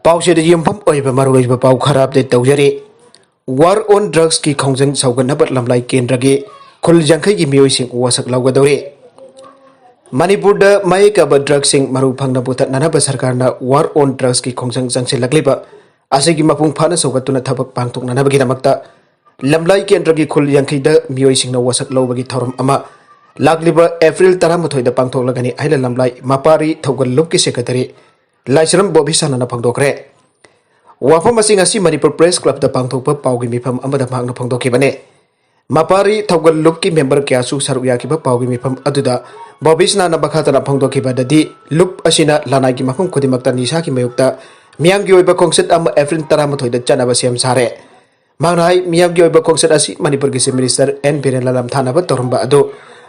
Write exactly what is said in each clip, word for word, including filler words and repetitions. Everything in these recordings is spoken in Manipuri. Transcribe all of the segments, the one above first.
ꯄꯥꯎꯆꯦꯗ ꯌꯨꯝꯐꯝ ꯑꯣꯏꯕ ꯃꯔꯨꯑꯣꯏꯕ ꯄꯥꯎ ꯈꯔ ꯑꯞꯗꯦꯠ ꯇꯧꯖꯔꯤ꯫ War on Drugsꯀꯤ ꯈꯣꯡꯖꯪ ꯁꯧꯒꯠꯅꯕ ꯂꯝꯂꯥꯏ ꯀꯦꯟꯗ꯭ꯔꯒꯤ ꯈꯨꯜ ꯌꯥꯡꯈꯩꯒꯤ ꯃꯤꯑꯣꯏꯁꯤꯡ ꯋꯥꯁꯛ ꯂꯧꯒꯗꯧꯔꯤ꯫ ꯃꯅꯤꯄꯨꯔꯗ ꯃꯍꯩ ꯀꯥꯕ ꯗ꯭ꯔꯒꯁꯤꯡ ꯃꯔꯨ ꯐꯪꯅ ꯄꯨꯊꯠꯅꯅꯕ ꯁꯔꯀꯥꯔꯅ War on Drugsꯀꯤ ꯈꯣꯡꯖꯪ ꯆꯪꯁꯤꯜꯂꯛꯂꯤꯕ ꯑꯁꯤꯒꯤ ꯃꯄꯨꯡ ꯐꯥꯅ ꯁꯧꯒꯠꯇꯨꯅ ꯊꯕꯛ ꯄꯥꯡꯊꯣꯛꯅꯅꯕꯒꯤꯗꯃꯛꯇ ꯂꯝꯂꯥꯏ ꯀꯦꯟꯗ꯭ꯔꯒꯤ ꯈꯨꯜ ꯌꯥꯡꯈꯩꯗ ꯃꯤꯑꯣꯏꯁꯤꯡꯅ ꯋꯥꯁꯛ ꯂꯧꯕꯒꯤ ꯊꯧꯔꯝ ꯑꯃ ꯂꯥꯛꯂꯤꯕ ꯑꯦꯄ꯭ꯔꯤꯜ ꯇꯔꯥꯃꯥꯊꯣꯏꯗ ꯄꯥꯡꯊꯣꯛꯂꯒꯅꯤ ꯍꯥꯏꯅ ꯂꯝꯂꯥꯏ ꯃꯄꯥꯔꯤ ꯊꯧꯒꯜ ꯂꯨꯞꯀꯤ ꯁꯦꯀ꯭ꯔꯦꯇꯔꯤ ꯂꯥꯏꯁ꯭ꯔꯝ ꯕꯣꯕꯤ ꯁꯥꯅꯅ ꯐꯣꯡꯗꯣꯛꯈ꯭ꯔꯦ꯫ ꯋꯥꯐꯝ ꯑꯁꯤ ꯉꯁꯤ ꯃꯅꯤꯄꯨꯔ ꯄ꯭ꯔꯦꯁ ꯀ꯭ꯂꯕꯇ ꯄꯥꯡꯊꯣꯛꯄ ꯄꯥꯎꯒꯤ ꯃꯤꯐꯝ ꯑꯃꯗ ꯃꯍꯥꯛꯅ ꯐꯣꯡꯗꯣꯛꯈꯤꯕꯅꯤ꯫ ꯃꯄꯥꯔꯤ ꯊꯧꯒꯜ ꯂꯨꯞꯀꯤ ꯃꯦꯝꯕꯔ ꯀꯌꯥꯁꯨ ꯁꯔꯨꯛ ꯌꯥꯈꯤꯕ ꯄꯥꯎꯒꯤ ꯃꯤꯐꯝ ꯑꯗꯨꯗ ꯕꯣꯕꯤ ꯁꯅꯥꯅ ꯃꯈꯥ ꯇꯥꯅ ꯐꯣꯡꯗꯣꯛꯈꯤꯕꯗꯗꯤ, ꯂꯨꯞ ꯑꯁꯤꯅ ꯂꯅꯥꯏꯒꯤ ꯃꯐꯝ ꯈꯨꯗꯤꯡꯃꯛꯇ ꯅꯤꯁꯥꯒꯤ ꯃꯥꯌꯣꯛꯇ ꯃꯤꯌꯥꯝꯒꯤ ꯑꯣꯏꯕ ꯈꯣꯡꯆꯠ ꯑꯃ ꯑꯦꯄ꯭ꯔꯤꯜ ꯇꯔꯥꯃꯥꯊꯣꯏꯗ ꯆꯠꯅꯕ ꯁꯦꯝ ꯁꯥꯔꯦ꯫ ꯃꯍꯥꯛꯅ ꯍꯥꯏ, ꯃꯤꯌꯥꯝꯒꯤ ꯑꯣꯏꯕ ꯈꯣꯡꯆꯠ ꯑꯁꯤ ꯃꯅꯤꯄꯨꯔꯒꯤ ꯆꯤꯐ ꯃꯤꯅꯤꯁꯇꯔ ꯑꯦꯟ ꯕꯤꯔꯦꯟꯅ ꯂꯝꯊꯥꯅꯕ ꯇꯧꯔꯝꯕ ꯑꯗꯨ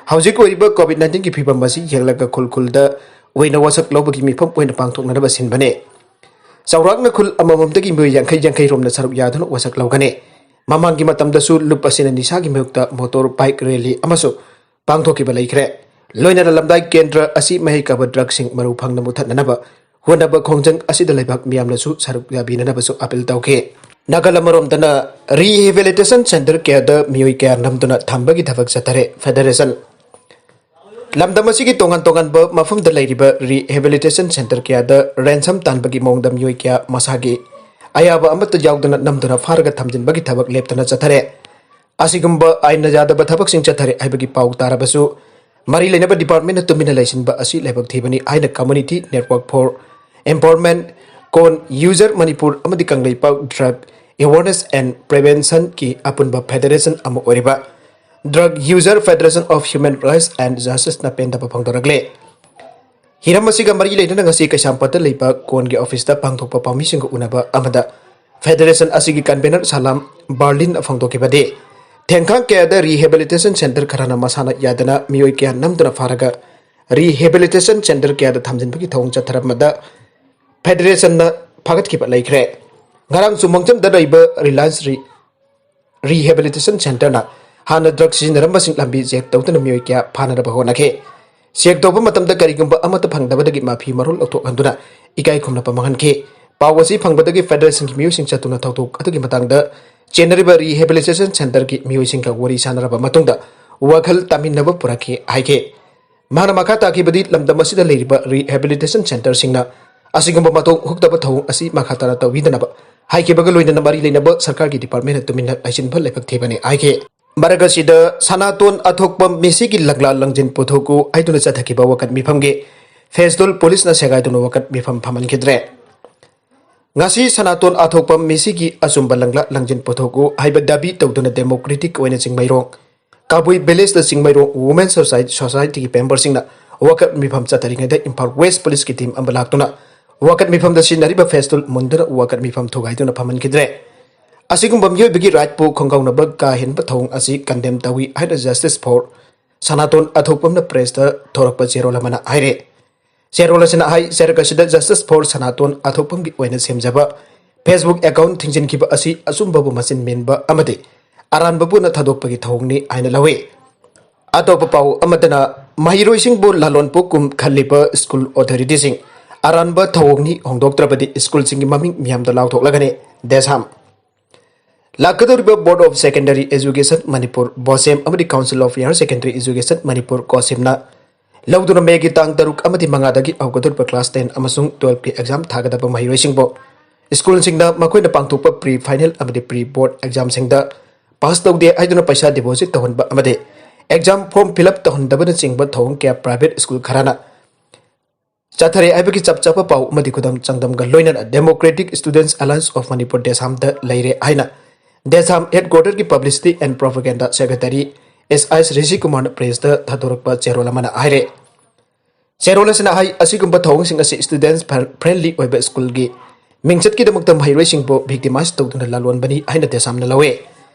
ꯍꯧꯖꯤꯛ ꯑꯣꯏꯔꯤꯕ ꯀꯣꯚꯤꯗ ꯅꯥꯏꯟꯇꯤꯟꯒꯤ ꯐꯤꯕꯝ ꯑꯁꯤ ꯌꯦꯡꯂꯒ ꯈꯨꯜ ꯈꯨꯜꯗ ꯑꯣꯏꯅ ꯋꯥꯁꯛ ꯂꯧꯕꯒꯤ ꯃꯤꯐꯝ ꯑꯣꯏꯅ ꯄꯥꯡꯊꯣꯛꯅꯅꯕ ꯁꯤꯟꯕꯅꯤ꯫ ꯆꯥꯎꯔꯥꯛꯅ ꯈꯨꯜ ꯑꯃꯃꯝꯗꯒꯤ ꯃꯤꯑꯣꯏ ꯌꯥꯡꯈꯩ ꯌꯥꯡꯈꯩ ꯔꯣꯝꯅ ꯁꯔꯨꯛ ꯌꯥꯗꯨꯅ ꯋꯥꯁꯛ ꯂꯧꯒꯅꯤ꯫ ꯃꯃꯥꯡꯒꯤ ꯃꯇꯝꯗꯁꯨ ꯂꯨꯞ ꯑꯁꯤꯅ ꯅꯤꯁꯥꯒꯤ ꯃꯥꯌꯣꯛꯇ ꯃꯣꯇꯣꯔ ꯕꯥꯏꯛ ꯔꯦꯂꯤ ꯑꯃꯁꯨ ꯄꯥꯡꯊꯣꯛꯈꯤꯕ ꯂꯩꯈ꯭ꯔꯦ꯫ ꯂꯣꯏꯅꯅ ꯂꯝꯂꯥꯏ ꯀꯦꯟꯗ꯭ꯔ ꯑꯁꯤ ꯃꯍꯩ ꯀꯥꯕ ꯗ꯭ꯔꯒꯁꯤꯡ ꯃꯔꯨ ꯐꯪꯅ ꯃꯨꯊꯠꯅꯅꯕ ꯍꯣꯠꯅꯕ ꯈꯣꯡꯖꯪ ꯑꯁꯤꯗ ꯂꯩꯕꯥꯛ ꯃꯤꯌꯥꯝꯅꯁꯨ ꯁꯔꯨꯛ ꯌꯥꯕꯤꯅꯅꯕꯁꯨ ꯑꯥꯄꯤꯜ ꯇꯧꯈꯤ꯫ ꯅꯥꯒꯜ ꯑꯃꯔꯣꯝꯗꯅ, ꯔꯤꯍꯦꯕꯤꯂꯤꯇꯦꯁꯟ ꯁꯦꯟꯇꯔ ꯀꯌꯥꯗ ꯃꯤꯑꯣꯏ ꯀꯌꯥ ꯅꯝꯗꯨꯅ ꯊꯝꯕꯒꯤ ꯊꯕꯛ ꯆꯠꯊꯔꯦ꯫ ꯐꯦꯗꯔꯦꯁꯟ ꯂꯝꯗꯝ ꯑꯁꯤꯒꯤ ꯇꯣꯉꯥꯟ ꯇꯣꯉꯥꯟꯕ ꯃꯐꯝꯗ ꯂꯩꯔꯤꯕ ꯔꯤꯍꯦꯕꯤꯂꯤꯇꯦꯁꯟ ꯁꯦꯟꯇꯔ ꯀꯌꯥꯗ ꯔꯦꯟꯁꯝ ꯇꯥꯟꯕꯒꯤ ꯃꯑꯣꯡꯗ ꯃꯤꯑꯣꯏ ꯀꯌꯥ ꯃꯁꯥꯒꯤ ꯑꯌꯥꯕ ꯑꯃꯠꯇ ꯌꯥꯎꯗꯅ ꯅꯝꯗꯨꯅ ꯐꯥꯔꯒ ꯊꯝꯖꯤꯟꯕꯒꯤ ꯊꯕꯛ ꯂꯦꯞꯇꯅ ꯆꯠꯊꯔꯦ꯫ ꯑꯁꯤꯒꯨꯝꯕ ꯑꯥꯏꯟꯅ ꯌꯥꯗꯕ ꯊꯕꯛꯁꯤꯡ ꯆꯠꯊꯔꯦ ꯍꯥꯏꯕꯒꯤ ꯄꯥꯎ ꯇꯥꯔꯕꯁꯨ, ꯃꯔꯤ ꯂꯩꯅꯕ ꯗꯤꯄꯥꯔꯠꯃꯦꯟꯅ ꯇꯨꯃꯤꯟꯅ ꯂꯩꯁꯤꯟꯕ ꯑꯁꯤ ꯂꯥꯏꯕꯛ ꯊꯤꯕꯅꯤ ꯍꯥꯏꯅ Community Network for Empowerment, ꯀꯣꯟ, ꯌꯨꯖꯔ ꯃꯅꯤꯄꯨꯔ ꯑꯃꯗꯤ ꯀꯪꯂꯩꯄꯥꯛ ꯗ꯭ꯔꯒ ꯑꯦꯋꯥꯔꯅꯦꯁ ꯑꯦꯟ ꯄ꯭ꯔꯤꯚꯦꯟꯁꯟꯒꯤ ꯑꯄꯨꯟꯕ ꯐꯦꯗꯔꯦꯁꯟ ꯑꯃ ꯑꯣꯏꯔꯤꯕ Drug User Federation of Human Rights and Justiceꯅ ꯄꯦꯟꯗꯕ ꯐꯣꯡꯗꯣꯔꯛꯂꯦ꯫ ꯍꯤꯔꯝ ꯑꯁꯤꯒ ꯃꯔꯤ ꯂꯩꯅꯅ ꯉꯁꯤ ꯀꯩꯁꯥꯝꯄꯥꯠꯇ ꯂꯩꯕ ꯀꯣꯟꯒꯤ ꯑꯣꯐꯤꯁꯇ ꯄꯥꯡꯊꯣꯛꯄ ꯄꯥꯎꯃꯤꯁꯤꯡꯒ ꯎꯅꯕ ꯑꯃꯗ ꯐꯦꯗꯔꯦꯁꯟ ꯑꯁꯤꯒꯤ ꯀꯟꯚꯦꯅꯔ ꯁꯂꯥꯝ ꯕꯥꯔꯂꯤꯟꯅ ꯐꯣꯡꯗꯣꯛꯈꯤꯕꯗꯤ, ꯊꯦꯡꯈꯥꯡ ꯀꯌꯥꯗ ꯔꯤꯍꯦꯕꯤꯂꯤꯇꯦꯁꯟ ꯁꯦꯟꯇꯔ ꯈꯔꯅ ꯃꯁꯥꯅ ꯌꯥꯗꯅ ꯃꯤꯑꯣꯏ ꯀꯌꯥ ꯅꯝꯗꯨꯅ ꯐꯥꯔꯒ ꯔꯤꯍꯦꯕꯤꯂꯤꯇꯦꯁꯟ ꯁꯦꯟꯇꯔ ꯀꯌꯥꯗ ꯊꯝꯖꯤꯟꯕꯒꯤ ꯊꯧꯑꯣꯡ ꯆꯠꯊꯔꯝꯕꯗ ꯐꯦꯗꯔꯦꯁꯟꯅ ꯐꯥꯒꯠꯈꯤꯕ ꯂꯩꯈ꯭ꯔꯦ꯫ ꯉꯔꯥꯡꯁꯨ ꯃꯣꯡꯖꯝꯗ ꯂꯩꯕ ꯔꯤꯂꯥꯌꯟꯁ ꯔꯤ-, ꯔꯤꯍꯦꯕꯤꯂꯤꯇꯦꯁꯟ ꯁꯦꯟꯇꯔꯅ ꯍꯥꯟꯅ ꯗ꯭ꯔꯒ ꯁꯤꯖꯤꯟꯅꯔꯝꯕꯁꯤꯡ ꯂꯝꯕꯤ ꯆꯦꯛ ꯇꯧꯗꯨꯅ ꯃꯤꯑꯣꯏ ꯀꯌꯥ ꯐꯥꯅꯅꯕ ꯍꯣꯠꯅꯈꯤ꯫ ꯆꯦꯛ ꯇꯧꯕ ꯃꯇꯝꯗ ꯀꯔꯤꯒꯨꯝꯕ ꯑꯃꯠꯇ ꯐꯪꯗꯕꯗꯒꯤ ꯃꯐꯤ ꯃꯔꯣꯜ ꯂꯧꯊꯣꯛꯍꯟꯗꯨꯅ ꯏꯀꯥꯏ ꯈꯨꯝꯅꯕ ꯃꯥꯡꯍꯟꯈꯤ꯫ ꯄꯥꯎ ꯑꯁꯤ ꯐꯪꯕꯗꯒꯤ ꯐꯦꯗꯔꯦꯁꯟꯒꯤ ꯃꯤꯑꯣꯏꯁꯤꯡ ꯆꯠꯇꯨꯅ ꯊꯧꯗꯣꯛ ꯑꯗꯨꯒꯤ ꯃꯇꯥꯡꯗ ꯆꯦꯟꯅꯔꯤꯕ ꯔꯤꯍꯦꯕꯤꯂꯤꯇꯦꯁꯟ ꯁꯦꯟꯇꯔꯒꯤ ꯃꯤꯑꯣꯏꯁꯤꯡꯒ ꯋꯥꯔꯤ ꯁꯥꯟꯅꯔꯕ ꯃꯇꯨꯡꯗ ꯋꯥꯈꯜ ꯇꯥꯃꯤꯟꯅꯕ ꯄꯨꯔꯛꯈꯤ ꯍꯥꯏꯈꯤ꯫ ꯃꯍꯥꯛꯅ ꯃꯈꯥ ꯇꯥꯈꯤꯕꯗꯤ, ꯂꯝꯗꯝ ꯑꯁꯤꯗ ꯂꯩꯔꯤꯕ ꯔꯤꯍꯦꯕꯤꯂꯤꯇꯦꯁꯟ ꯁꯦꯟꯇꯔꯁꯤꯡꯅ ꯑꯁꯤꯒꯨꯝꯕ ꯃꯊꯣꯡ ꯍꯨꯛꯇꯕ ꯊꯧꯑꯣꯡ ꯑꯁꯤ ꯃꯈꯥ ꯇꯥꯅ ꯇꯧꯕꯤꯗꯅꯕ ꯍꯥꯏꯈꯤꯕꯒ ꯂꯣꯏꯅꯅ ꯃꯔꯤ ꯂꯩꯅꯕ ꯁꯔꯀꯥꯔꯒꯤ ꯗꯤꯄꯥꯔꯠꯃꯦꯟꯅ ꯇꯨꯃꯤꯟꯅ ꯂꯩꯁꯤꯟꯕ ꯂꯥꯏꯕꯛ ꯊꯤꯕꯅꯤ ꯍꯥꯏꯈꯤ꯫ ꯃꯔꯛ ꯑꯁꯤꯗ ꯁꯅꯥꯇꯣꯟ ꯑꯊꯣꯛꯄꯝ ꯃꯤꯁꯤꯒꯤ ꯂꯪꯂꯥ ꯂꯪꯖꯤꯟ ꯄꯨꯊꯣꯛꯎ ꯍꯥꯏꯗꯨꯅ ꯆꯠꯊꯈꯤꯕ ꯋꯥꯀꯠ ꯃꯤꯐꯝꯒꯤ ꯐꯦꯁꯇꯨꯜ ꯄꯨꯂꯤꯁꯅ ꯁꯦꯒꯥꯏꯗꯨꯅ ꯋꯥꯀꯠ ꯃꯤꯐꯝ ꯐꯝꯍꯟꯈꯤꯗ꯭ꯔꯦ꯫ ꯉꯁꯤ ꯁꯅꯥꯇꯣꯟ ꯑꯊꯣꯛꯄꯝ ꯃꯤꯁꯤꯒꯤ ꯑꯆꯨꯝꯕ ꯂꯪꯂꯥ ꯂꯪꯖꯤꯟ ꯄꯨꯊꯣꯛꯎ ꯍꯥꯏꯕ ꯗꯥꯕꯤ ꯇꯧꯗꯨꯅ ꯗꯦꯃꯣꯀ꯭ꯔꯦꯇꯤꯛ ꯑꯣꯏꯅ ꯆꯤꯡꯃꯩꯔꯣꯡ ꯀꯕꯨꯏ ꯚꯤꯂꯦꯖꯇ ꯆꯤꯡꯃꯩꯔꯣꯡ ꯋꯨꯃꯦꯟ ꯁꯣꯁꯥꯏ-, ꯁꯣꯁꯥꯏꯇꯤꯒꯤ ꯃꯦꯝꯕꯔꯁꯤꯡꯅ ꯋꯥꯀꯠ ꯃꯤꯐꯝ ꯆꯠꯊꯔꯤꯉꯩꯗ ꯏꯝꯐꯥꯜ ꯋꯦꯁ ꯄꯨꯂꯤꯁꯀꯤ ꯇꯤꯝ ꯑꯃ ꯂꯥꯛꯇꯨꯅ ꯋꯥꯀꯠ ꯃꯤꯐꯝꯗ ꯁꯤꯖꯤꯟꯅꯔꯤꯕ ꯐꯦꯁꯇꯨꯜ ꯃꯨꯟꯗꯨꯅ ꯋꯥꯀꯠ ꯃꯤꯐꯝ ꯊꯨꯒꯥꯏꯗꯨꯅ ꯐꯝꯍꯟꯈꯤꯗ꯭ꯔꯦ꯫ ꯑꯁꯤꯒꯨꯝꯕ ꯃꯤꯑꯣꯏꯕꯒꯤ ꯔꯥꯏꯠꯄꯨ ꯈꯣꯡꯒꯥꯎꯅꯕ ꯀꯥ ꯍꯦꯟꯕ ꯊꯧꯑꯣꯡ ꯑꯁꯤ ꯀꯟꯗꯦꯝ ꯇꯧꯏ ꯍꯥꯏꯅ ꯖꯁꯇꯤꯁ ꯐꯣꯔ ꯁꯅꯥꯇꯣꯟ ꯑꯊꯣꯛꯄꯝꯅ ꯄ꯭ꯔꯦꯁꯇ ꯊꯣꯔꯛꯄ ꯆꯦꯔꯣꯜ ꯑꯃꯅ ꯍꯥꯏꯔꯦ꯫ ꯆꯦꯔꯣꯜ ꯑꯁꯤꯅ ꯍꯥꯏ, ꯆꯦꯔꯛ ꯑꯁꯤꯗ ꯖꯁꯇꯤꯁ ꯐꯣꯔ ꯁꯅꯥꯇꯣꯟ ꯑꯊꯣꯛꯄꯝꯒꯤ ꯑꯣꯏꯅ ꯁꯦꯝꯖꯕ Facebook ꯑꯦꯀꯥꯎꯟ ꯊꯤꯡꯖꯤꯟꯈꯤꯕ ꯑꯁꯤ ꯑꯆꯨꯝꯕꯕꯨ ꯃꯆꯤꯟ ꯃꯦꯟꯕ ꯑꯃꯗꯤ ꯑꯔꯥꯟꯕꯕꯨꯅ ꯊꯥꯗꯣꯛꯄꯒꯤ ꯊꯧꯑꯣꯡꯅꯤ ꯍꯥꯏꯅ ꯂꯧꯏ꯫ ꯑꯇꯣꯞꯄ ꯄꯥꯎ ꯑꯃꯗꯅ, ꯃꯍꯩꯔꯣꯏꯁꯤꯡꯕꯨ ꯂꯥꯂꯣꯟ ꯄꯣꯛꯀꯨꯝ ꯈꯜꯂꯤꯕ ꯁ꯭ꯀꯨꯜ ꯑꯣꯊꯣꯔꯤꯇꯤꯁꯤꯡ ꯑꯔꯥꯟꯕ ꯊꯧꯑꯣꯡꯅꯤ ꯍꯣꯡꯗꯣꯛꯇ꯭ꯔꯕꯗꯤ ꯁ꯭ꯀꯨꯜꯁꯤꯡꯒꯤ ꯃꯃꯤꯡ ꯃꯤꯌꯥꯝꯗ ꯂꯥꯎꯊꯣꯛꯂꯒꯅꯤ꯫ ꯗꯦꯁꯥꯝ꯫ ꯂꯥꯛꯀꯗꯧꯔꯤꯕ Board of Secondary Education Manipur, ꯕꯣꯁꯦꯝ ꯑꯃꯗꯤ Council of Higher Secondary Education Manipur, ꯀꯣꯁꯤꯝꯅ ꯂꯧꯗꯨꯅ ꯃꯦꯒꯤ ꯇꯥꯡ ꯇꯔꯨꯛ ꯑꯃꯗꯤ ꯃꯉꯥꯗꯒꯤ ꯍꯧꯒꯗꯧꯔꯤꯕ class ten ꯑꯃꯁꯨꯡ twelve ꯀꯤ exam ꯊꯥꯒꯗꯕ ꯃꯍꯩꯔꯣꯏꯁꯤꯡꯕꯨ ꯁ꯭ꯀꯨꯜꯁꯤꯡꯗ ꯃꯈꯣꯏꯅ ꯄꯥꯡꯊꯣꯛꯄ pre final ꯑꯃꯗꯤ pre board examꯁꯤꯡꯗ pass ꯇꯧꯗꯦ ꯍꯥꯏꯗꯨꯅ ꯄꯩꯁꯥ deposit ꯇꯧꯍꯟꯕ ꯑꯃꯗꯤ exam form fill up ꯇꯧꯍꯟꯗꯕꯅꯆꯤꯡꯕ ꯊꯧꯑꯣꯡ ꯀꯌꯥ private school ꯈꯔꯅ ꯆꯠꯊꯔꯦ ꯍꯥꯏꯕꯒꯤ ꯆꯞ ꯆꯥꯕ ꯄꯥꯎ ꯑꯃꯗꯤ ꯈꯨꯗꯝ ꯆꯥꯡꯗꯝꯒ ꯂꯣꯏꯅꯅ Democratic Students Alliance of Manipur, ꯗꯦꯁꯥꯝꯗ ꯂꯩꯔꯦ ꯍꯥꯏꯅ ꯗꯦꯁꯥꯝ headquarter ꯒꯤ Publicity and Propaganda Secretary S I ꯔꯤꯁꯤ ꯀꯨꯃꯥꯔꯅ ꯄ꯭ꯔꯦꯁꯇ ꯊꯥꯗꯣꯔꯛꯄ ꯆꯦꯔꯣꯜ ꯑꯃꯅ ꯍꯥꯏꯔꯦ꯫ ꯆꯦꯔꯣꯜ ꯑꯁꯤꯅ ꯍꯥꯏ, ꯑꯁꯤꯒꯨꯝꯕ ꯊꯧꯑꯣꯡꯁꯤꯡ ꯑꯁꯤ students friendly ꯑꯣꯏꯕ ꯁ꯭ꯀꯨꯜꯒꯤ ꯃꯤꯡꯆꯠꯀꯤꯗꯃꯛꯇ ꯃꯍꯩꯔꯣꯏꯁꯤꯡꯕꯨ victimize ꯇꯧꯗꯨꯅ ꯂꯥꯂꯣꯟꯕꯅꯤ ꯍꯥꯏꯅ ꯗꯦꯁꯥꯝꯅ ꯂꯧꯏ꯫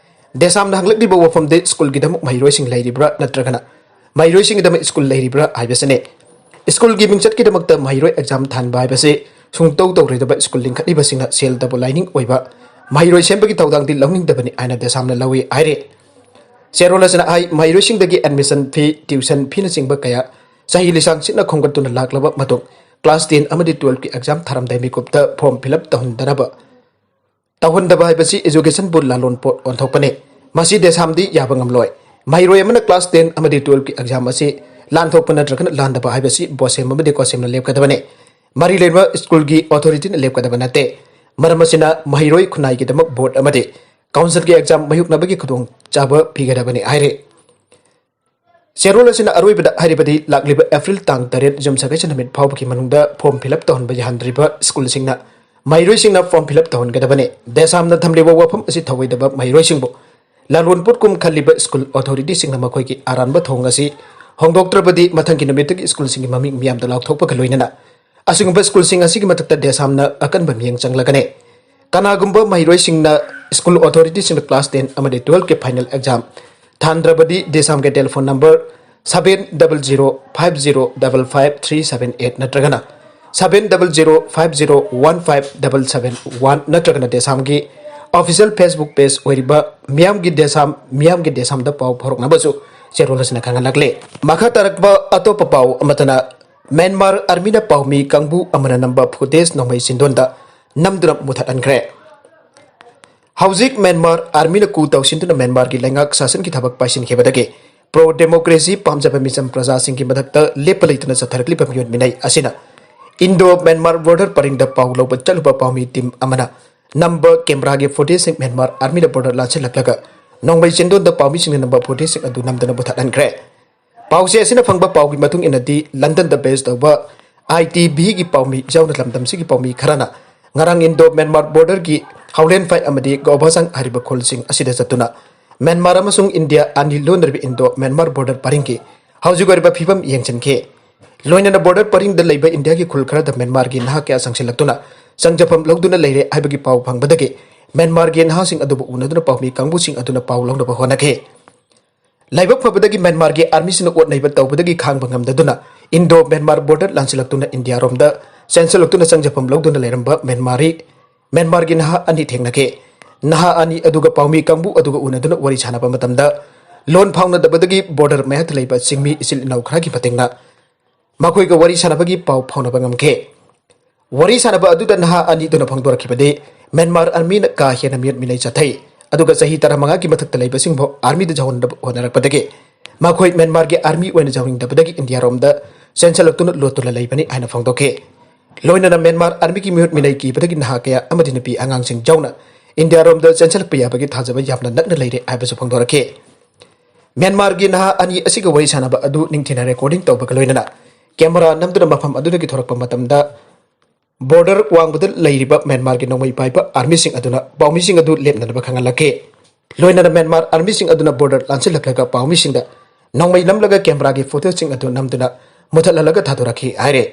ꯗꯦꯁꯥꯝꯅ ꯍꯪꯂꯛꯂꯤꯕ ꯋꯥꯐꯝꯗꯤ ꯁ꯭ꯀꯨꯜꯒꯤꯗꯃꯛ ꯃꯍꯩꯔꯣꯏꯁꯤꯡ ꯂꯩꯔꯤꯕ꯭ꯔꯥ ꯅꯠꯇ꯭ꯔꯒꯅ ꯃꯍꯩꯔꯣꯏꯁꯤꯡꯒꯤꯗꯃꯛ ꯁ꯭ꯀꯨꯜ ꯂꯩꯔꯤꯕ꯭ꯔꯥ ꯍꯥꯏꯕꯁꯤꯅꯤ꯫ ꯁ꯭ꯀꯨꯜꯒꯤ ꯃꯤꯡꯆꯠꯀꯤꯗꯃꯛꯇ ꯃꯍꯩꯔꯣꯏ exam ꯊꯥꯍꯟꯕ ꯍꯥꯏꯕꯁꯤ ꯁꯨꯡꯇꯧ ꯇꯧꯔꯣꯏꯗꯕ ꯁ꯭ꯀꯨꯜ ꯂꯤꯡꯈꯠꯂꯤꯕꯁꯤꯡꯅ ꯁꯦꯜꯗꯕꯨ ꯂꯥꯏꯅꯤꯡ ꯑꯣꯏꯕ ꯃꯍꯩꯔꯣꯏ ꯁꯦꯝꯕꯒꯤ ꯊꯧꯗꯥꯡꯗꯤ ꯂꯧꯅꯤꯡꯗꯕꯅꯤ ꯍꯥꯏꯅ ꯗꯦꯁꯥꯝꯅ ꯂꯧꯏ ꯍꯥꯏꯔꯤ꯫ ꯆꯦꯔꯣꯜ ꯑꯁꯤꯅ ꯍꯥꯏ, ꯃꯍꯩꯔꯣꯏꯁꯤꯡꯗꯒꯤ admission fee, tuition feeꯅꯆꯤꯡꯕ ꯀꯌꯥ ꯆꯍꯤ ꯂꯤꯁꯥꯡ ꯁꯤꯠꯅ ꯈꯣꯝꯒꯠꯇꯨꯅ ꯂꯥꯛꯂꯕ ꯃꯇꯨꯡ class ten ꯑꯃꯗꯤ twelve ꯀꯤ exam ꯊꯥꯔꯝꯗꯥꯏ ꯃꯤꯀꯨꯞꯇ form fill up ꯇꯧꯍꯟꯗꯅꯕ ꯇꯧꯍꯟꯗꯕ ꯍꯥꯏꯕꯁꯤ education board ꯂꯥꯂꯣꯟ ꯄꯣꯠ ꯑꯣꯟꯊꯣꯛꯄꯅꯤ꯫ ꯃꯁꯤ ꯗꯦꯁꯥꯝꯗꯤ ꯌꯥꯕ ꯉꯝꯂꯣꯏ꯫ ꯃꯍꯩꯔꯣꯏ ꯑꯃꯅ class ten ꯑꯃꯗꯤ twelve ꯀꯤ exam ꯑꯁꯤ ꯂꯥꯟꯊꯣꯛꯄ ꯅꯠꯇ꯭ꯔꯒꯅ ꯂꯥꯟꯗꯕ ꯍꯥꯏꯕꯁꯤ ꯕꯣꯁꯦꯝ ꯑꯃꯗꯤ ꯀꯣꯁꯦꯝꯅ ꯂꯦꯞꯀꯗꯕꯅꯤ꯫ ꯃꯔꯤ ꯂꯩꯅꯕ ꯁ꯭ꯀꯨꯜꯒꯤ authority ꯅ ꯂꯦꯞꯀꯗꯕ ꯅꯠꯇꯦ꯫ ꯃꯔꯝ ꯑꯁꯤꯅ ꯃꯍꯩꯔꯣꯏ ꯈꯨꯟꯅꯥꯏꯒꯤꯗꯃꯛ board ꯑꯃꯗꯤ council ꯒꯤ exam ꯃꯥꯌꯣꯛꯅꯕꯒꯤ ꯈꯨꯗꯣꯡꯆꯥꯕ ꯄꯤꯒꯗꯕꯅꯤ ꯍꯥꯏꯔꯤ꯫ ꯆꯦꯔꯣꯜ ꯑꯁꯤꯅ ꯑꯔꯣꯏꯕꯗ ꯍꯥꯏꯔꯤꯕꯗꯤ ꯂꯥꯛꯂꯤꯕ April ꯇꯥꯡ ꯇꯔꯦꯠ ꯌꯨꯝꯁꯀꯩꯁ ꯅꯨꯃꯤꯠ ꯐꯥꯎꯕꯒꯤ ꯃꯅꯨꯡꯗ form fill up ꯇꯧꯍꯟꯕ ꯌꯥꯍꯟꯗ꯭ꯔꯤꯕ ꯁ꯭ꯀꯨꯜꯁꯤꯡꯅ ꯃꯍꯩꯔꯣꯏꯁꯤꯡꯅ form fill up ꯇꯧꯍꯟꯒꯗꯕꯅꯤ꯫ ꯗꯦꯁꯥꯝꯅ ꯊꯝꯂꯤꯕ ꯋꯥꯐꯝ ꯑꯁꯤ ꯊꯧꯑꯣꯏꯗꯕ ꯃꯍꯩꯔꯣꯏꯁꯤꯡꯕꯨ ꯂꯥꯂꯣꯟ ꯄꯣꯠꯀꯨꯝ ꯈꯜꯂꯤꯕ ꯁ꯭ꯀꯨꯜ authority ꯁꯤꯡꯅ ꯃꯈꯣꯏꯒꯤ ꯑꯔꯥꯟꯕ ꯊꯧꯑꯣꯡ ꯑꯁꯤ ꯍꯣꯡꯗꯣꯛꯇ꯭ꯔꯕꯗꯤ ꯃꯊꯪꯒꯤ ꯅꯨꯃꯤꯠꯇꯒꯤ ꯁ꯭ꯀꯨꯜꯁꯤꯡꯒꯤ ꯃꯃꯤꯡ ꯃꯤꯌꯥꯝꯗ ꯂꯥꯎꯊꯣꯛꯄꯒ ꯂꯣꯏꯅꯅ ꯑꯁꯤꯒꯨꯝꯕ ꯁ꯭ꯀꯨꯜꯁꯤꯡ ꯑꯁꯤꯒꯤ ꯃꯊꯛꯇ ꯗꯦꯁꯥꯝꯅ ꯑꯀꯟꯕ ꯃꯤꯠꯌꯦꯡ ꯆꯪꯂꯒꯅꯤ꯫ ꯀꯅꯥꯒꯨꯝꯕ ꯃꯍꯩꯔꯣꯏꯁꯤꯡꯅ ꯁ꯭ꯀꯨꯜ authority ꯁꯤꯡꯅ class ten ꯑꯃꯗꯤ twelve ꯀꯤ final exam ꯊꯥꯟꯗ꯭ꯔꯕꯗꯤ ꯗꯦꯁꯥꯝꯒꯤ telephone number seven double zero five zero double five three seven eight ꯅꯠꯇ꯭ꯔꯒꯅ seven double zero five zero one five double seven one ꯅꯠꯇ꯭ꯔꯒꯅ ꯗꯦꯁꯥꯝꯒꯤ official Facebook page ꯑꯣꯏꯔꯤꯕ ꯃꯤꯌꯥꯝꯒꯤ ꯗꯦꯁꯥꯝ, ꯃꯤꯌꯥꯝꯒꯤ ꯗꯦꯁꯥꯝꯗ ꯄꯥꯎ ꯐꯥꯎꯔꯛꯅꯕꯁꯨ ꯆꯦꯔꯣꯜ ꯑꯁꯤꯅ ꯈꯪꯍꯜꯂꯛꯂꯤ꯫ ꯃꯈꯥ ꯇꯥꯔꯛꯄ ꯑꯇꯣꯞꯄ ꯄꯥꯎ ꯑꯃꯠꯇꯅ ꯃ꯭ꯌꯥꯟꯃꯥꯔ army ꯅ ꯄꯥꯎꯃꯤ ꯀꯥꯡꯕꯨ ꯑꯃꯅ ꯅꯝꯕ footage ꯅꯣꯡꯃꯩ ꯆꯤꯟꯗꯣꯟꯗ ꯅꯝꯗꯨꯅ ꯃꯨꯊꯠꯍꯟꯈ꯭ꯔꯦ꯫ ꯍꯧꯖꯤꯛ ꯃ꯭ꯌꯥꯟꯃꯥꯔ army ꯅ coup ꯇꯧꯁꯤꯟꯗꯨꯅ ꯃ꯭ꯌꯥꯟꯃꯥꯔꯒꯤ ꯂꯩꯉꯥꯛ ꯁꯥꯁꯟꯒꯤ ꯊꯕꯛ ꯄꯥꯏꯁꯤꯟꯈꯤꯕꯗꯒꯤ pro democracy ꯄꯥꯝꯖꯕ ꯃꯤꯆꯝ ꯄ꯭ꯔꯖꯥꯁꯤꯡꯒꯤ ꯃꯊꯛꯇ ꯂꯦꯞꯄ ꯂꯩꯇꯅ ꯆꯠꯊꯔꯛꯂꯤꯕ ꯃꯤꯑꯣꯠ ꯃꯤꯅꯩ ꯑꯁꯤꯅ Indo Myanmar border ꯄꯔꯤꯡꯗ ꯄꯥꯎ ꯂꯧꯕ ꯆꯠꯂꯨꯕ ꯄꯥꯎꯃꯤ team ꯑꯃꯅ ꯅꯝꯕ camera ꯒꯤ footage ꯁꯤꯡ ꯃ꯭ꯌꯥꯟꯃꯥꯔ army ꯅ border ꯂꯥꯟꯁꯤꯜꯂꯛꯂꯒ ꯅꯣꯡꯃꯩ ꯆꯤꯟꯗꯣꯟꯗ ꯄꯥꯎꯃꯤꯁꯤꯡꯅ ꯅꯝꯕ footage ꯁꯤꯡ ꯑꯗꯨ ꯅꯝꯗꯅ ꯃꯨꯊꯠꯍꯟꯈ꯭ꯔꯦ꯫ ꯄꯥꯎꯆꯦ ꯑꯁꯤꯅ ꯐꯪꯕ ꯄꯥꯎꯒꯤ ꯃꯇꯨꯡ ꯏꯟꯅꯗꯤ, ꯂꯟꯗꯟꯗ base ꯇꯧꯕ I T B ꯒꯤ ꯄꯥꯎꯃꯤ ꯌꯥꯎꯅ ꯂꯝꯗꯝꯁꯤꯒꯤ ꯄꯥꯎꯃꯤ ꯈꯔꯅ ꯉꯔꯥꯡ Indo Myanmar border ꯒꯤ ꯍꯥꯎꯂꯦꯟꯐꯥꯏ ꯑꯃꯗꯤ ꯒꯣꯕꯥꯁꯥꯡ ꯍꯥꯏꯔꯤꯕ ꯈꯨꯜꯁꯤꯡ ꯑꯁꯤꯗ ꯆꯠꯇꯨꯅ ꯃ꯭ꯌꯥꯟꯃꯥꯔ ꯑꯃꯁꯨꯡ ꯏꯟꯗꯤꯌꯥ ꯑꯅꯤ ꯂꯣꯟꯅꯔꯤꯕ Indo Myanmar border ꯄꯔꯤꯡꯒꯤ ꯍꯧꯖꯤꯛ ꯑꯣꯏꯔꯤꯕ ꯐꯤꯕꯝ ꯌꯦꯡꯁꯤꯟꯈꯤ꯫ ꯂꯣꯏꯅꯅ border ꯄꯔꯤꯡꯗ ꯂꯩꯕ ꯏꯟꯗꯤꯌꯥꯒꯤ ꯈꯨꯜ ꯈꯔꯗ ꯃ꯭ꯌꯥꯟꯃꯥꯔꯒꯤ ꯅꯍꯥ ꯀꯌꯥ ꯆꯪꯁꯤꯜꯂꯛꯇꯨꯅ ꯆꯪꯖꯐꯝ ꯂꯧꯗꯨꯅ ꯂꯩꯔꯦ ꯍꯥꯏꯕꯒꯤ ꯄꯥꯎ ꯐꯪꯕꯗꯒꯤ ꯃ꯭ꯌꯥꯟꯃꯥꯔꯒꯤ ꯅꯍꯥꯁꯤꯡ ꯑꯗꯨꯕꯨ ꯎꯅꯗꯨꯅ ꯄꯥꯎꯃꯤ ꯀꯥꯡꯕꯨꯁꯤꯡ ꯑꯗꯨꯅ ꯄꯥꯎ ꯂꯧꯅꯕ ꯍꯣꯠꯅꯈꯤ꯫ ꯂꯥꯏꯕꯛ ꯐꯕꯗꯒꯤ ꯃ꯭ꯌꯥꯟꯃꯥꯔꯒꯤ army ꯁꯤꯡꯅ ꯑꯣꯠ ꯅꯩꯕ ꯇꯧꯕꯗꯒꯤ ꯈꯥꯡꯕ ꯉꯝꯗꯗꯨꯅ Indo Myanmar border ꯂꯥꯟꯁꯤꯜꯂꯛꯇꯨꯅ ꯏꯟꯗꯤꯌꯥꯔꯣꯝꯗ ꯆꯦꯟꯁꯤꯜꯂꯛꯇꯨꯅ ꯆꯪꯖꯐꯝ ꯂꯧꯗꯨꯅ ꯂꯩꯔꯝꯕ ꯃ꯭ꯌꯥꯟꯃꯥꯔꯤ, ꯃ꯭ꯌꯥꯟꯃꯥꯔꯒꯤ ꯅꯍꯥ ꯑꯅꯤ ꯊꯦꯡꯅꯈꯤ꯫ ꯅꯍꯥ ꯑꯅꯤ ꯑꯗꯨꯒ ꯄꯥꯎꯃꯤ ꯀꯥꯡꯕꯨ ꯑꯗꯨꯒ ꯎꯅꯗꯨꯅ ꯋꯥꯔꯤ ꯁꯥꯟꯅꯕ ꯃꯇꯝꯗ ꯂꯣꯟ ꯐꯥꯎꯅꯗꯕꯗꯒꯤ border ꯃꯌꯥꯗ ꯂꯩꯕ ꯆꯤꯡꯃꯤ ꯏꯆꯤꯜ ꯏꯅꯥꯎ ꯈꯔꯒꯤ ꯃꯇꯦꯡꯅ ꯃꯈꯣꯏꯒ ꯋꯥꯔꯤ ꯁꯥꯟꯅꯕꯒꯤ ꯄꯥꯎ ꯐꯥꯎꯅꯕ ꯉꯝꯈꯤ꯫ ꯋꯥꯔꯤ ꯁꯥꯟꯅꯕ ꯑꯗꯨꯗ ꯅꯍꯥ ꯑꯅꯤꯗꯨꯅ ꯐꯣꯡꯗꯣꯔꯛꯈꯤꯕꯗꯤ ꯃ꯭ꯌꯥꯟꯃꯥꯔ ꯑꯥꯔꯃꯤꯅ ꯀꯥ ꯍꯦꯟꯅ ꯃꯤꯑꯣꯠ ꯃꯤꯅꯩ ꯆꯠꯊꯩ, ꯑꯗꯨꯒ ꯆꯍꯤ ꯇꯔꯥꯃꯉꯥꯒꯤ ꯃꯊꯛꯇ ꯂꯩꯕꯁꯤꯡꯕꯨ ꯑꯥꯔꯃꯤꯗ ꯌꯥꯎꯍꯟꯅꯕ ꯍꯣꯠꯅꯔꯛꯄꯗꯒꯤ ꯃꯈꯣꯏ ꯃ꯭ꯌꯥꯟꯃꯥꯔꯒꯤ ꯑꯥꯔꯃꯤ ꯑꯣꯏꯅ ꯌꯥꯎꯅꯤꯡꯗꯕꯗꯒꯤ ꯏꯟꯗꯤꯌꯥꯔꯣꯝꯗ ꯆꯦꯟꯁꯤꯜꯂꯛꯇꯨꯅ ꯂꯣꯠꯇꯨꯅ ꯂꯩꯕꯅꯤ ꯍꯥꯏꯅ ꯐꯣꯡꯗꯣꯛꯈꯤ꯫ ꯂꯣꯏꯅꯅ ꯃ꯭ꯌꯥꯟꯃꯥꯔ ꯑꯥꯔꯃꯤꯒꯤ ꯃꯤꯑꯣꯠ ꯃꯤꯅꯩ ꯀꯤꯕꯗꯒꯤ ꯅꯍꯥ ꯀꯌꯥ ꯑꯃꯗꯤ ꯅꯨꯄꯤ ꯑꯉꯥꯡꯁꯤꯡ ꯌꯥꯎꯅ ꯏꯟꯗꯤꯌꯥꯔꯣꯝꯗ ꯆꯦꯟꯁꯤꯜꯂꯛꯄ ꯌꯥꯕꯒꯤ ꯊꯥꯖꯕ ꯌꯥꯝꯅ ꯅꯛꯅ ꯂꯩꯔꯦ ꯍꯥꯏꯕꯁꯨ ꯐꯣꯡꯗꯣꯔꯛꯈꯤ꯫ ꯃ꯭ꯌꯥꯟꯃꯥꯔꯒꯤ ꯅꯍꯥ ꯑꯅꯤ ꯑꯁꯤꯒ ꯋꯥꯔꯤ ꯁꯥꯟꯅꯕ ꯑꯗꯨ ꯅꯤꯡꯊꯤꯅ ꯔꯦꯀꯣꯔꯗꯤꯡ ꯇꯧꯕꯒ ꯂꯣꯏꯅꯅ ꯀꯦꯃꯦꯔꯥ ꯅꯝꯗꯨꯅ ꯃꯐꯝ ꯑꯗꯨꯗꯒꯤ ꯊꯣꯔꯛꯄ ꯃꯇꯝꯗ ꯕꯣꯔꯗꯔ ꯋꯥꯡꯃꯗ ꯂꯩꯔꯤꯕ ꯃ꯭ꯌꯥꯟꯃꯥꯔꯒꯤ ꯅꯣꯡꯃꯩ ꯄꯥꯏꯕ ꯑꯥꯔꯃꯤꯁꯤꯡ ꯑꯗꯨꯅ ꯄꯥꯎꯃꯤꯁꯤꯡ ꯑꯗꯨ ꯂꯦꯞꯅꯅꯕ ꯈꯪꯍꯜꯂꯛꯈꯤ꯫ ꯂꯣꯏꯅꯅ ꯃ꯭ꯌꯥꯟꯃꯥꯔ ꯑꯥꯔꯃꯤꯁꯤꯡ ꯑꯗꯨꯅ ꯕꯣꯔꯗꯔ ꯂꯥꯟꯁꯤꯜꯂꯛꯂꯒ ꯄꯥꯎꯃꯤꯁꯤꯡꯗ ꯅꯣꯡꯃꯩ ꯅꯝꯂꯒ ꯀꯦꯃꯦꯔꯥꯒꯤ ꯐꯨꯇꯦꯖꯁꯤꯡ ꯑꯗꯨ ꯅꯝꯗꯨꯅ ꯃꯨꯊꯠꯍꯜꯂꯒ ꯊꯥꯗꯣꯔꯛꯈꯤ ꯍꯥꯏꯔꯦ꯫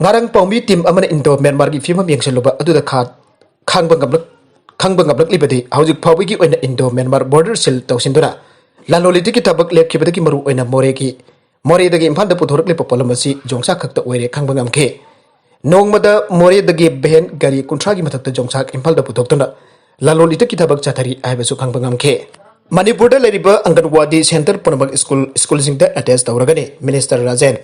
ꯉꯔꯥꯡ ꯄꯥꯎꯃꯤ ꯇꯤꯝ ꯑꯃꯅ ꯏꯟꯗꯣ ꯃ꯭ꯌꯥꯟꯃꯥꯔꯒꯤ ꯐꯤꯕꯝ ꯌꯦꯡꯁꯤꯜꯂꯨꯕ ꯑꯗꯨꯗ ꯈꯥ-, ꯈꯪꯕ ꯉꯝꯂꯛ-, ꯈꯪꯕ ꯉꯝꯂꯛꯂꯤꯕꯗꯤ ꯍꯧꯖꯤꯛ ꯐꯥꯎꯕꯒꯤ ꯑꯣꯏꯅ ꯏꯟꯗꯣ ꯃ꯭ꯌꯥꯟꯃꯥꯔ ꯕꯣꯔꯗꯔ ꯁꯤꯜ ꯇꯧꯁꯤꯟꯗꯨꯅ ꯂꯂꯣꯟ ꯏꯇꯤꯛꯀꯤ ꯊꯕꯛ ꯂꯦꯞꯈꯤꯕꯗꯒꯤ ꯃꯔꯨ ꯑꯣꯏꯅ ꯃꯣꯔꯦꯒꯤ, ꯃꯣꯔꯦꯗꯒꯤ ꯏꯝꯐꯥꯜꯗ ꯄꯨꯊꯣꯔꯛꯂꯤꯕ ꯄꯣꯠꯂꯝ ꯑꯁꯤ ꯌꯣꯡꯆꯥꯛ ꯈꯛꯇ ꯑꯣꯏꯔꯦ ꯈꯪꯕ ꯉꯝꯈꯤ꯫ ꯅꯣꯡꯃꯗ ꯃꯣꯔꯦꯗꯒꯤ ꯚꯦꯟ ꯒꯥꯔꯤ ꯀꯨꯟꯊ꯭ꯔꯥꯒꯤ ꯃꯊꯛꯇ ꯌꯣꯡꯆꯥꯛ ꯏꯝꯐꯥꯜꯗ ꯄꯨꯊꯣꯛꯇꯨꯅ ꯂꯂꯣꯟ ꯏꯇꯤꯛꯀꯤ ꯊꯕꯛ ꯆꯠꯊꯔꯤ ꯍꯥꯏꯕꯁꯨ ꯈꯪꯕ ꯉꯝꯈꯤ꯫ ꯃꯅꯤꯄꯨꯔꯗ ꯂꯩꯔꯤꯕ ꯑꯪꯒꯟꯋꯥꯗꯤ ꯁꯦꯟꯇꯔ ꯄꯨꯝꯅꯃꯛ ꯁ꯭ꯀꯨꯜ, ꯁ꯭ꯀꯨꯜꯁꯤꯡꯗ ꯑꯦꯇꯦꯆ ꯇꯧꯔꯒꯅꯤ, ꯃꯤꯅꯤꯁꯇꯔ ꯔꯥꯖꯦꯟ꯫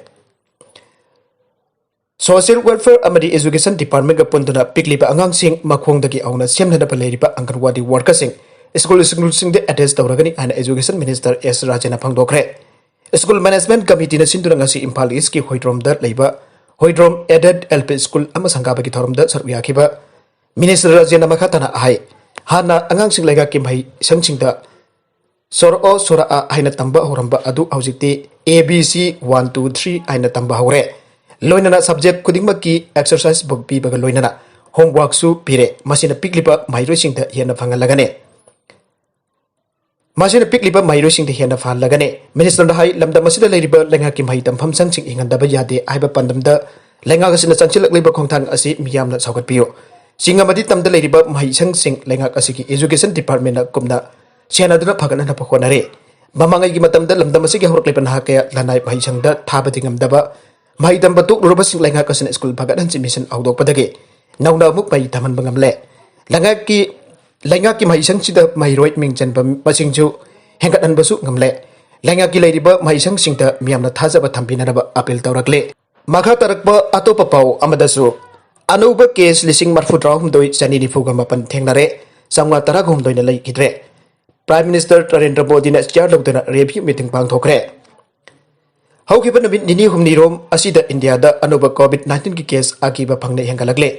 ꯁꯣꯁꯤꯌꯦꯜ ꯋꯦꯜꯐꯤꯌꯥꯔ ꯑꯃꯗꯤ ꯑꯦꯖꯨꯀꯦꯁꯟ ꯗꯤꯄꯥꯔꯠꯃꯦꯟꯒ ꯄꯨꯟꯗꯨꯅ ꯄꯤꯛꯂꯤꯕ ꯑꯉꯥꯡꯁꯤꯡ ꯃꯈꯣꯡꯗꯒꯤ ꯍꯧꯅ ꯁꯦꯝꯅꯅꯕ ꯂꯩꯔꯤꯕ ꯑꯪꯒꯟꯋꯥꯗꯤ ꯋꯥꯔꯀꯔꯁꯤꯡ ꯁ꯭ꯀꯨꯜ, ꯁ꯭ꯀꯨꯜꯁꯤꯡꯗ ꯑꯦꯇꯦꯆ ꯇꯧꯔꯒꯅꯤ ꯍꯥꯏꯅ ꯑꯦꯖꯨꯀꯦꯁꯟ ꯃꯤꯅꯤꯁꯇꯔ ꯑꯦꯁ ꯔꯥꯖꯦꯟꯅ ꯐꯣꯡꯗꯣꯛꯈ꯭ꯔꯦ꯫ ꯁ꯭ꯀꯨꯜ ꯃꯦꯅꯦꯖꯃꯦꯟꯠ ꯀꯃꯤꯇꯤꯅ ꯁꯤꯟꯗꯨꯅ ꯉꯁꯤ ꯏꯝꯐꯥꯜ ꯏꯁꯀꯤ ꯍꯣꯏꯗ꯭ꯔꯣꯝꯗ ꯂꯩꯕ ꯍꯣꯏꯗ꯭ꯔꯣꯝ ꯑꯦꯗꯦꯗ ꯑꯦꯜ ꯄꯤ ꯁ꯭ꯀꯨꯜ ꯑꯃ ꯁꯪꯒꯥꯕꯒꯤ ꯊꯧꯔꯝꯗ ꯁꯔꯨꯛ ꯌꯥꯈꯤꯕ ꯃꯤꯅꯤꯁꯇꯔ ꯔꯥꯖꯦꯟꯅ ꯃꯈꯥ ꯇꯥꯅ ꯍꯥꯏ, ꯍꯥꯟꯅ ꯑꯉꯥꯡꯁꯤꯡ ꯂꯩꯉꯥꯛꯀꯤ ꯃꯍꯩꯁꯪꯁꯤꯡꯗ ꯁꯣꯔꯑꯣ ꯁꯣꯔꯑ ꯍꯥꯏꯅ ꯇꯝꯕ ꯍꯧꯔꯝꯕ ꯑꯗꯨ ꯍꯧꯖꯤꯛꯇꯤ A B C one two three ꯍꯥꯏꯅ ꯇꯝꯕ ꯍꯧꯔꯦ꯫ ꯂꯣꯏꯅꯅ ꯁꯕꯖꯦꯛ ꯈꯨꯗꯤꯡꯃꯛꯀꯤ ꯑꯦꯛꯁꯔꯁꯥꯏꯁ ꯕꯨꯛ ꯄꯤꯕꯒ ꯂꯣꯏꯅꯅ ꯍꯣꯝꯋꯥꯔꯛꯁꯨ ꯄꯤꯔꯦ꯫ ꯃꯁꯤꯅ ꯄꯤꯛꯂꯤꯕ ꯃꯍꯩꯔꯣꯏꯁꯤꯡꯗ ꯍꯦꯟꯅ ꯐꯪꯍꯜꯂꯒꯅꯤ꯫ ꯃꯁꯤꯅ ꯄꯤꯛꯂꯤꯕ ꯃꯍꯩꯔꯣꯏꯁꯤꯡꯗ ꯍꯦꯟꯅ ꯐꯍꯜꯂꯒꯅꯤ꯫ ꯃꯤꯅꯤꯁꯇꯔꯅ ꯍꯥꯏ, ꯂꯝꯗꯝ ꯑꯁꯤꯗ ꯂꯩꯔꯤꯕ ꯂꯩꯉꯥꯛꯀꯤ ꯃꯍꯩ ꯇꯝꯐꯝ ꯁꯪꯁꯤꯡ ꯍꯤꯡꯍꯟꯗꯕ ꯌꯥꯗꯦ ꯍꯥꯏꯕ ꯄꯥꯟꯗꯝꯗ ꯂꯩꯉꯥꯛ ꯑꯁꯤꯅ ꯆꯪꯁꯤꯜꯂꯛꯂꯤꯕ ꯈꯣꯡꯊꯥꯡ ꯑꯁꯤ ꯃꯤꯌꯥꯝꯅ ꯁꯧꯒꯠꯄꯤꯌꯨ꯫ ꯆꯤꯡ ꯑꯃꯗꯤ ꯇꯝꯗ ꯂꯩꯔꯤꯕ ꯃꯍꯩꯁꯪꯁꯤꯡ ꯂꯩꯉꯥꯛ ꯑꯁꯤꯒꯤ ꯑꯦꯖꯨꯀꯦꯁꯟ ꯗꯤꯄꯥꯔꯠꯃꯦꯟꯅ ꯀꯨꯝꯅ ꯁꯦꯟꯅꯗꯨꯅ ꯐꯒꯠꯅꯅꯕ ꯍꯣꯠꯅꯔꯤ꯫ ꯃꯃꯥꯡꯉꯩꯒꯤ ꯃꯇꯝꯗ ꯂꯝꯗꯝ ꯑꯁꯤꯒꯤ ꯍꯧꯔꯛꯂꯤꯕ ꯅꯍꯥ ꯀꯌꯥ ꯂꯅꯥꯏ ꯃꯍꯩꯁꯪꯗ ꯊꯥꯕꯗꯤ ꯉꯝꯗꯕ, ꯃꯍꯩ ꯇꯝꯕ ꯇꯣꯛꯂꯨꯔꯕꯁꯤꯡ ꯂꯩꯉꯥꯛ ꯑꯁꯤꯅ ꯁ꯭ꯀꯨꯜ ꯐꯒꯠꯍꯟꯁꯤ ꯃꯤꯁꯟ ꯍꯧꯗꯣꯛꯄꯗꯒꯤ ꯅꯧꯅ ꯑꯃꯨꯛ ꯃꯍꯩ ꯇꯝꯍꯟꯕ ꯉꯝꯂꯦ꯫ ꯂꯩꯉꯥꯛꯀꯤ, ꯂꯩꯉꯥꯛꯀꯤ ꯃꯍꯩꯁꯪꯁꯤꯗ ꯃꯍꯩꯔꯣꯏ ꯃꯤꯡ ꯆꯟꯕ ꯃꯁꯤꯡꯁꯨ ꯍꯦꯟꯒꯠꯍꯟꯕꯁꯨ ꯉꯝꯂꯦ꯫ ꯂꯩꯉꯥꯛꯀꯤ ꯂꯩꯔꯤꯕ ꯃꯍꯩꯁꯪꯁꯤꯡꯗ ꯃꯤꯌꯥꯝꯅ ꯊꯥꯖꯕ ꯊꯝꯕꯤꯅꯅꯕ ꯑꯥꯄꯤꯜ ꯇꯧꯔꯛꯂꯦ꯫ ꯃꯈꯥ ꯇꯥꯔꯛꯄ ꯑꯇꯣꯞꯄ ꯄꯥꯎ ꯑꯃꯗꯁꯨ, ꯑꯅꯧꯕ ꯀꯦꯁ ꯂꯤꯁꯤꯡ ꯃꯔꯤꯐꯨ ꯇꯔꯥꯍꯨꯝꯗꯣꯏ ꯆꯅꯤ ꯅꯤꯐꯨꯒ ꯃꯥꯄꯟ ꯊꯦꯡꯅꯔꯦ, ꯆꯥꯝꯃꯉꯥ ꯇꯔꯥꯍꯨꯝꯗꯣꯏꯅ ꯂꯩꯈꯤꯗ꯭ꯔꯦ꯫ Prime Minister ꯅꯔꯦꯟꯗ꯭ꯔ ꯃꯣꯗꯤꯅ ꯆꯤꯌꯥꯔ ꯂꯧꯗꯨꯅ review meeting ꯄꯥꯡꯊꯣꯛꯈ꯭ꯔꯦ꯫ ꯍꯧꯈꯤꯕ ꯅꯨꯃꯤꯠ ꯅꯤꯅꯤ ꯍꯨꯝꯅꯤꯔꯣꯝ ꯑꯁꯤꯗ ꯏꯟꯗꯤꯌꯥꯗ ꯑꯅꯧꯕ COVID nineteenꯒꯤ ꯀꯦꯁ ꯑꯀꯤꯕ ꯐꯪꯅ ꯍꯦꯟꯒꯠꯂꯛꯂꯦ꯫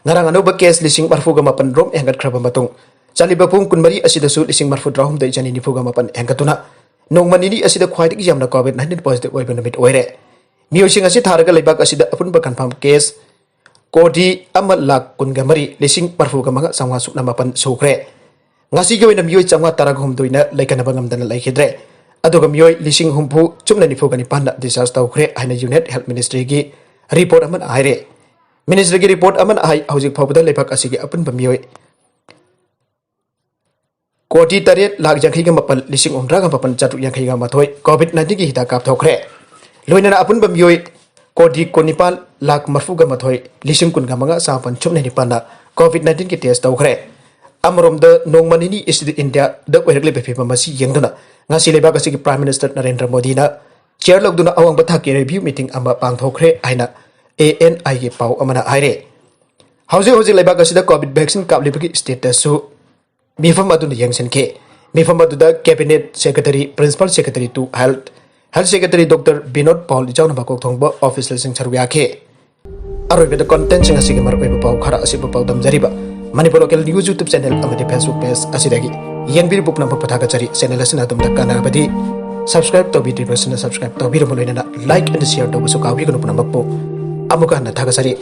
ꯉꯔꯥꯡ ꯑꯅꯧꯕ ꯀꯦꯁ ꯂꯤꯁꯤꯡ ꯃꯔꯤꯐꯨꯒ ꯃꯥꯄꯟ ꯔꯣꯝ ꯍꯦꯟꯒꯠꯈ꯭ꯔꯕ ꯃꯇꯨꯡ, ꯆꯠꯂꯤꯕ ꯄꯨꯡ ꯀꯨꯟꯃꯔꯤ ꯑꯁꯤꯗꯁꯨ ꯂꯤꯁꯤꯡ ꯃꯔꯤꯐꯨ ꯇꯔꯥꯍꯨꯝꯗꯣꯏ ꯆꯅꯤ ꯅꯤꯐꯨꯒ ꯃꯥꯄꯟ ꯍꯦꯟꯒꯠꯇꯨꯅ ꯅꯣꯡꯃ ꯅꯤꯅꯤ ꯑꯁꯤꯗ ꯈ꯭ꯋꯥꯏꯗꯒꯤ ꯌꯥꯝꯅ COVID nineteen positive ꯑꯣꯏꯕ ꯅꯨꯃꯤꯠ ꯑꯣꯏꯔꯦ꯫ ꯃꯤꯑꯣꯏꯁꯤꯡ ꯑꯁꯤ ꯊꯥꯔꯒ ꯂꯩꯕꯥꯛ ꯑꯁꯤꯗ ꯑꯄꯨꯟꯕ confirm case ꯀꯣꯇꯤ ꯑꯃ ꯂꯥꯈ ꯀꯨꯟꯒ ꯃꯔꯤ ꯂꯤꯁꯤꯡ ꯃꯔꯤꯐꯨꯒ ꯃꯉꯥ ꯆꯥꯝꯃꯉꯥ ꯁꯨꯞꯅ ꯃꯥꯄꯟ ꯁꯨꯈ꯭ꯔꯦ꯫ ꯉꯁꯤꯒꯤ ꯑꯣꯏꯅ ꯃꯤꯑꯣꯏ ꯆꯥꯝꯃꯉꯥ ꯇꯔꯥꯍꯨꯝꯗꯣꯏꯅ ꯂꯩꯈꯠꯅꯕ ꯉꯝꯗꯅ ꯂꯩꯈꯤꯗ꯭ꯔꯦ꯫ ꯑꯗꯨꯒ ꯃꯤꯑꯣꯏ ꯂꯤꯁꯤꯡ ꯍꯨꯝꯐꯨ ꯆꯨꯝꯅ ꯅꯤꯐꯨꯒ ꯅꯤꯄꯥꯟꯅ discharge ꯇꯧꯈ꯭ꯔꯦ ꯍꯥꯏꯅ Union Health Ministryꯒꯤ report ꯑꯃꯅ ꯍꯥꯏꯔꯦ꯫ Ministryꯒꯤ report ꯑꯃꯅ ꯍꯥꯏ, ꯍꯧꯖꯤꯛ ꯐꯥꯎꯕꯗ ꯂꯩꯕꯥꯛ ꯑꯁꯤꯒꯤ ꯑꯄꯨꯟꯕ ꯃꯤꯑꯣꯏ ꯀꯣꯇꯤ ꯇꯔꯦꯠ ꯂꯥꯈ ꯌꯥꯡꯈꯩꯒ ꯃꯥꯄꯟ ꯂꯤꯁꯤꯡ ꯍꯨꯝꯗ꯭ꯔꯥꯒ ꯃꯥꯄꯟ ꯆꯥꯇ꯭ꯔꯨꯛ ꯌꯥꯡꯈꯩꯒ ꯃꯥꯊꯣꯏ COVID nineteenꯒꯤ ꯍꯤꯗꯥꯛ ꯀꯥꯞꯊꯣꯛꯈ꯭ꯔꯦ꯫ ꯂꯣꯏꯅꯅ ꯑꯄꯨꯟꯕ ꯃꯤꯑꯣꯏ ꯀꯣꯇꯤ ꯀꯨꯟꯅꯤꯄꯥꯟ ꯂꯥꯈ ꯃꯔꯤꯐꯨꯒ ꯃꯥꯊꯣꯏ ꯂꯤꯁꯤꯡ ꯀꯨꯟꯒ ꯃꯉꯥ ꯆꯥꯃꯥꯄꯟ ꯁꯨꯞꯅ ꯅꯤꯄꯥꯟꯅ COVID nineteenꯒꯤ test ꯇꯧꯈ꯭ꯔꯦ꯫ ꯑꯃꯔꯣꯝꯗ, ꯅꯣꯡꯃ ꯅꯤꯅꯤ ꯑꯁꯤꯗ ꯏꯟꯗꯤꯌꯥꯗ ꯑꯣꯏꯔꯛꯂꯤꯕ ꯐꯤꯕꯝ ꯑꯁꯤ ꯌꯦꯡꯗꯨꯅ ꯉꯁꯤ ꯂꯩꯕꯥꯛ ꯑꯁꯤꯒꯤ Prime Minister ꯅꯔꯦꯟꯗ꯭ꯔ ꯃꯣꯗꯤꯅ ꯆꯤꯌꯥꯔ ꯂꯧꯗꯨꯅ ꯑꯋꯥꯡꯕ ꯊꯥꯛꯀꯤ review meeting ꯑꯃ ꯄꯥꯡꯊꯣꯛꯈ꯭ꯔꯦ ꯍꯥꯏꯅ ANIꯒꯤ ꯄꯥꯎ ꯑꯃꯅ ꯍꯥꯏꯔꯦ꯫ ꯍꯧꯖꯤꯛ ꯍꯧꯖꯤꯛ ꯂꯩꯕꯥꯛ ꯑꯁꯤꯗ COVID vaccine ꯀꯥꯞꯂꯤꯕꯒꯤ statusꯁꯨ ꯃꯤꯐꯝ ꯑꯗꯨꯅ ꯌꯦꯡꯁꯤꯟꯈꯤ꯫ ꯃꯤꯐꯝ ꯑꯗꯨꯗ Cabinet Secretary, Principal Secretary to Health, Health Secretary Doctor Vinod Paul, ꯏꯆꯥꯎꯅ ꯃꯀꯣꯛ ꯊꯣꯡꯕ officialꯁꯤꯡ ꯁꯔꯨꯛ ꯌꯥꯈꯤ꯫ ꯑꯔꯣꯏꯕꯗ contentꯁꯤꯡ ꯑꯁꯤꯒꯤ ꯃꯔꯨꯑꯣꯏꯕ ꯄꯥꯎ ꯈꯔ ꯑꯁꯤꯕꯨ ꯄꯥꯎꯗꯝꯖꯔꯤꯕ Manipur Local News YouTube channel ꯑꯃꯗꯤ Facebook page ꯑꯁꯤꯗꯒꯤ ꯌꯦꯡꯕꯤꯔꯤꯕ ꯄꯨꯝꯅꯃꯛꯄꯨ ꯊꯥꯒꯠꯆꯔꯤ꯫ Channel ꯑꯁꯤꯅ ꯑꯗꯣꯝꯗ ꯀꯥꯟꯅꯔꯕꯗꯤ subscribe ꯇꯧꯕꯤꯗ꯭ꯔꯤꯕꯁꯤꯡꯅ subscribe ꯇꯧꯕꯤꯔꯝꯃꯨ, ꯂꯣꯏꯅꯅ like and share ꯇꯧꯕꯁꯨ ꯀꯥꯎꯕꯤꯒꯅꯨ꯫ ꯄꯨꯝꯅꯃꯛꯄꯨ ꯑꯃꯨꯛꯀ ꯍꯟꯅ ꯊꯥꯒꯠꯆꯔꯤ꯫